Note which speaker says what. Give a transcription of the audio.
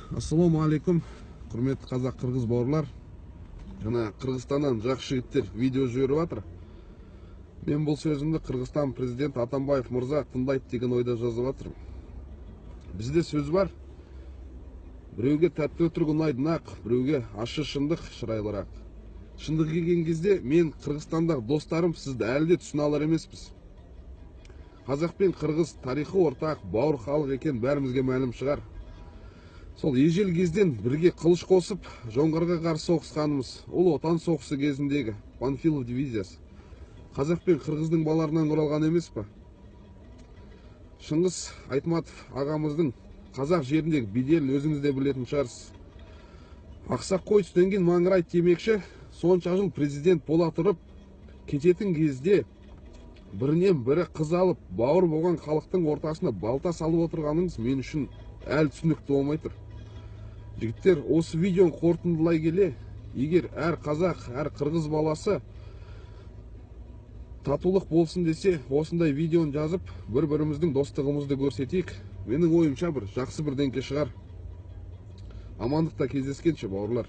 Speaker 1: Ассалаумағалейкум, құрметті қазақ, қырғыз бауырлар. Жаңа Қырғызстаннан жақсы жігіттер видео жіберіп жатыр. Мен бұл сөзімді Қырғызстан президенті Атамбаев мырза тыңдайды деген ойда жазып жатырмын. Бізде сөз бар: біреуге тәтті өтірік ұнайды нақ, біреуге ащы шындық шырайлырақ. Шындық келген кезде, мен, Қырғызстандағы достарым, сізді әлі де түсіне алар емеспіз. Қазақ пен қырғыз тарихы ортақ, бауыр халық екен, бәрімізге мәлім шығар. Сол ежел кезден бірге қылыш қосып, жоңғарға қарсы соғысқанымыз, Ұлы Отан соғысы кезіндегі Панфилов дивизиясы қазақ пен қырғыздың балаларынан құралған емес па? Шыңғыс Айтматов ағамыздың қазақ жеріндегі беделін өзіңіз де білетін шығарсыз. Ақсақ қой түстен кейін маңырайды демекші, сонша жыл президент бола тұрып, кететін кезде бірінен бірі қыз алып, бауыр болған халықтың ортасына балта салып отырғаныңыз мен үшін әлі түсінікті болмай тұр. Жігіттер, осы видеоны қорытындылай келе, егер әр қазақ, әр қырғыз баласы татулық болсын десе, осындай видеоны жазып, бір біріміздің достығымызды көрсетейік. Менің ойымша, бір жақсы бірдеңке шығар. Амандықта кездескенше, бауырлар.